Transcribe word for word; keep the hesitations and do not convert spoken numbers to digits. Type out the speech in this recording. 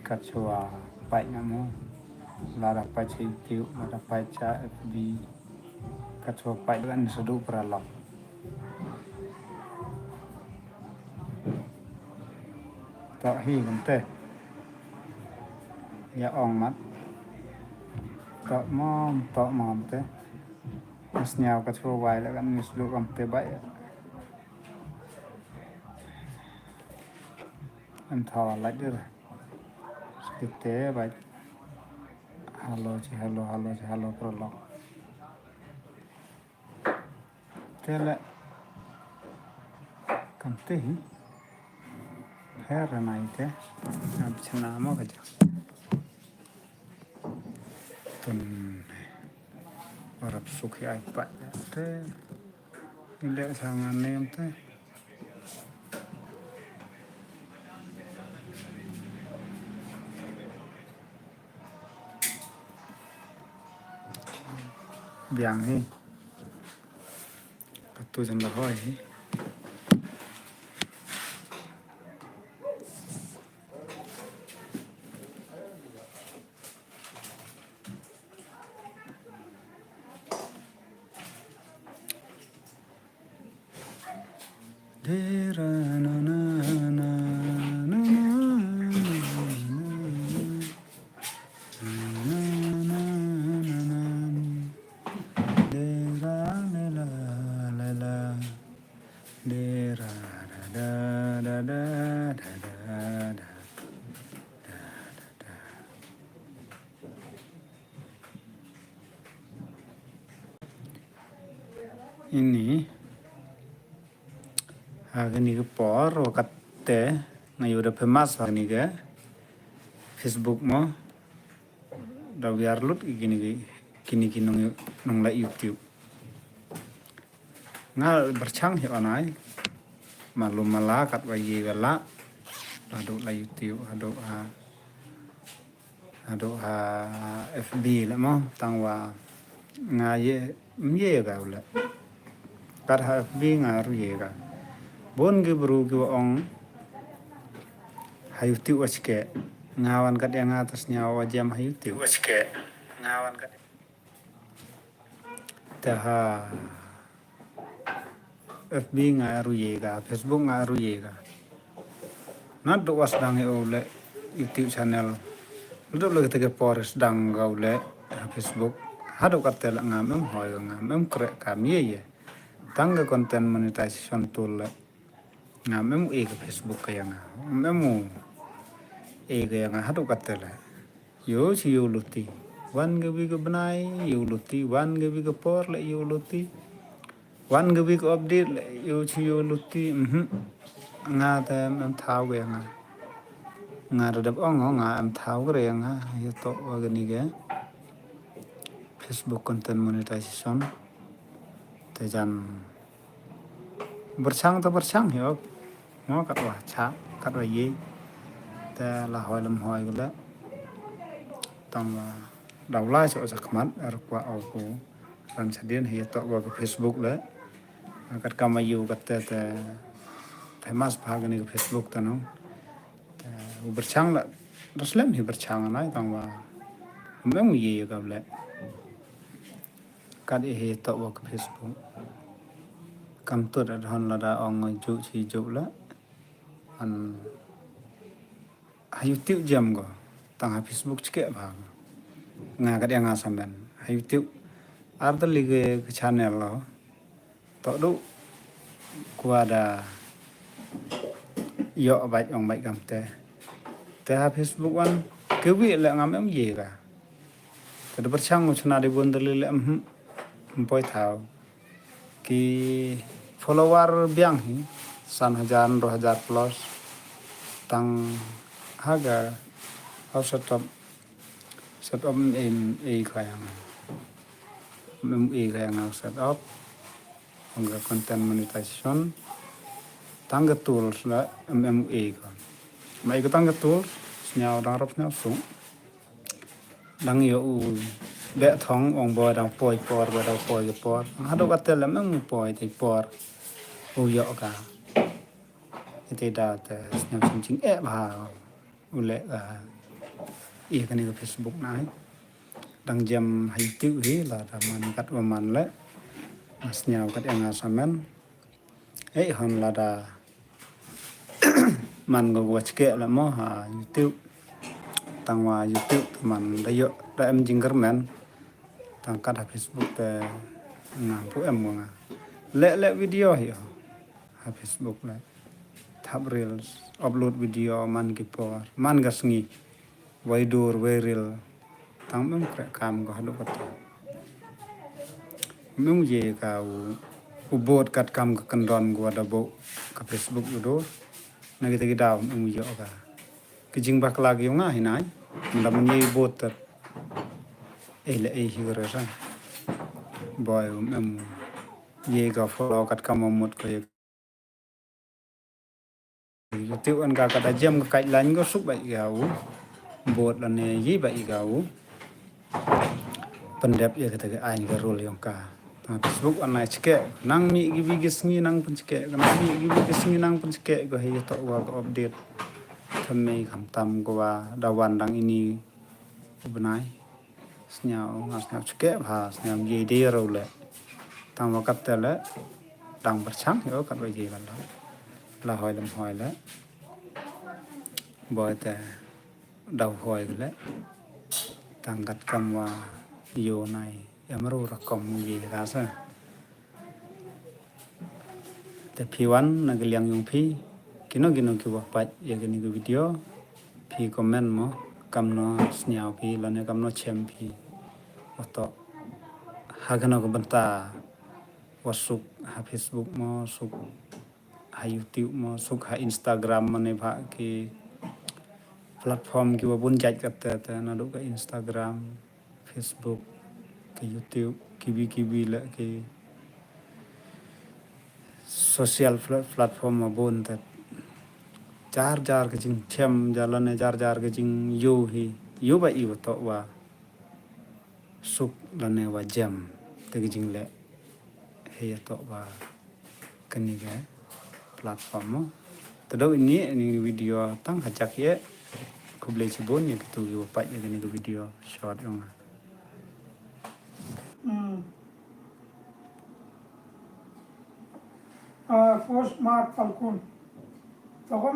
Kat shuwa peit nga mo. Lada peit sha YouTube, lada peit sha F B. Kat shuwa peit kan sa duh paralok. Tok hi kumte. Ïa ong mat. Tok mom, tok mom te. Sñiaw kat shuwa wai la kan ngi sduk kumte bait. Em thaw lait dir. Skit te bait. Hello chi hello, hello chi hello paralok. Te le kam te hi. Her nai te. Ab chana mo ka ja. Tun. Arap suk hi ai pat te. Inde sa ngan nem te. Biang hi. Katu jan la hoi hi. Ini ha kani ka por wa katte nga ïoh da famous ha kani ka Facebook mo. Da wiar lut kini ki, kini ki nong, nong la YouTube. Nga berchang hi onai. Malu mala kat wa ye ga la. Haduh la YouTube, haduh ha, haduh ha F B la mo. Tang wa nga ye, ye ga ule. Kat ha F B nga ru ye ga. Bun ki bru ki wa ong ha YouTube wa chke. Nga wan kat ya nga tas nya wa jam ha YouTube. Wa chke. Nga wan kat. Te ha F B nga ru ye ga, Facebook nga ru ye ga. Naduh wa sdang ïa u le YouTube channel. Naduh le kata ka por sdang ga u le ha Facebook. Haduh kata le ngam em hoi, ngam em kreh kam ye ye. Tang ka content monetization tool le. Ngam em u e ka Facebook ka ya nga. Ngam em u e ka ya nga haduh kata le. Ïoh chi ïoh luti. Wan ka wi ka bnai ïoh luti. Wan ka wi ka por le ïoh luti. Wan ka wi ka update le ïoh chi ïoh luti. Mhm. Nga te em thaw ka ya nga. Nga da dep ong nga em thaw ka ya nga. Ïa to wa kani ka Facebook content monetization. Te jan Berchang te berchang hi ok. Mo kat wa cha, kat wa ye. Te la hoi lem hoi kule. Tang wa daw lai so sa khmat er kwa au ku. Ran sa dien hi to wa ka Facebook le. Kat kama yu kat te te famous pa kani ka Facebook te no. Te u berchang la. Raslem hi berchang nai tang wa. Mem ye ka le. Kat i hi to wa ka Facebook. Kam tut at hon lada ong ju chi ju la. An ha YouTube jam ko. Tang ha Facebook chike ba. Nga kat ya nga samen. Ha YouTube. Ar ta li ke channel lo. To du. Kwa da. Yo bait ong bait kam te. Te ha Facebook wan. Ke wi le ngam em ye ka. Te da berchang u chna di bun dali le em. Em poi thaw. Ki follower biang hi san hajar, dua hajar plus. Tang haga hau set up, set up em e ka yang, em e ka yang hau set up. Haga content monetization. Tang ka tools la em e ka. Mai ka tang ka tools sniaw dang rap sniaw sung. Dang ïoh u beh thong ong boi dang poi por, boi dang poi ki por. Haduh kate lem em poi te por. U ïoh ka. Ite da te snem sum ching eh bha. U leh ka. Ïa kane ka Facebook na ai. Dang jem ha YouTube hi lada man kat wa man le. Nga sñiaw kat ïa nga samen. Ei hon lada man ko wa chkeh le mo ha YouTube. Tang wa YouTube te man da ïoh da em jingkyrmen. Tang kat ha Facebook te nga pu em ko nga. Le le video hi ha Facebook le. Thap reels, upload video man ki por, man ka sngi. Wai dur, wai reel. Tang mem kreh kam ko haduh kata. Mem ye ka u, u bot kat kam ka kendon ko da bo ka Facebook u dur. Na kita ki daw mem ye ka. Ki jingbakla ki nga hinai. Menda men ye bot tat. Eh le eh hi kare sa. Boy mem ye ka follow kat kam mut ko ye. YouTube an ka ka da jem ka kait lain ko suk bai ga u. Bot lane yi bai ga u. Pendep ya kata ka ain ka rule yong ka. Tang Facebook an nai chke. Nang mi gi bi gi sngi nang pen chke. Nang mi gi bi gi sngi nang pen chke ko hei to wa ka update. Tame kham tam ko wa da wan dang ini. Benai. Sñiaw, nga sñiaw chkeh bha, sñiaw ye de ro le. Tang wa kat te le, dang berchang yo kat wa ye la la. La hoi lem hoi le. Boy te, daw hoi le. Tang kat kam wa yo nai, em ro ra kom ye ra sa. Te phi wan na ka liang yong phi, kino kino ki wa pait ya kani ka video, phi comment mo, kamno sñiaw phi, lane kamno chem phi. Oto, ha kano ka bynta, wa suk ha Facebook mo, suk ha YouTube mo, suk ha Instagram mo ne bha ki platform ki wa bun jait kata te na duk ka Instagram. Facebook, ki YouTube, kibi kibi le ki social pla-, platform ma bun te. Jar jar ki jing chem, jar lane jar jar ki jing yo hi, yo ba i wa to wa suk lane wa jem, te ki jing le hi ya to wa. Kani ka platform mo. Te do ini, ini video tang hajak ye. Khublei chibun ya kitu ki wa pait ya kani ka video short yong. Hmm. Ah, first March Falcon. Toko